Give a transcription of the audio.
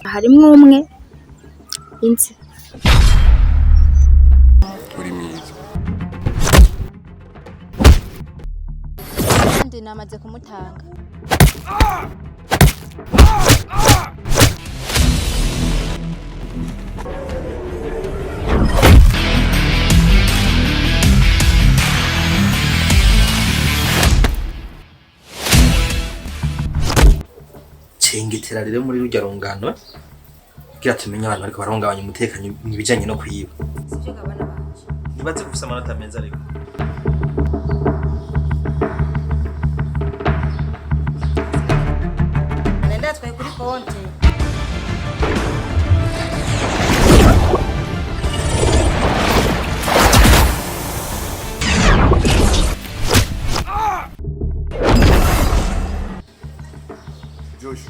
Harimwo umwe inzi. Uri mwiza. Kandi namaze kumutanga. Cengetera rero muri rurya rungano kugira tumenye abantu bariko barahungabanya umutekano mu bijanye no kwiba. Sivyo gabana banje. Ntibaze gufisa amanota meza ariko. Ndatwaye kuri konti. Josh.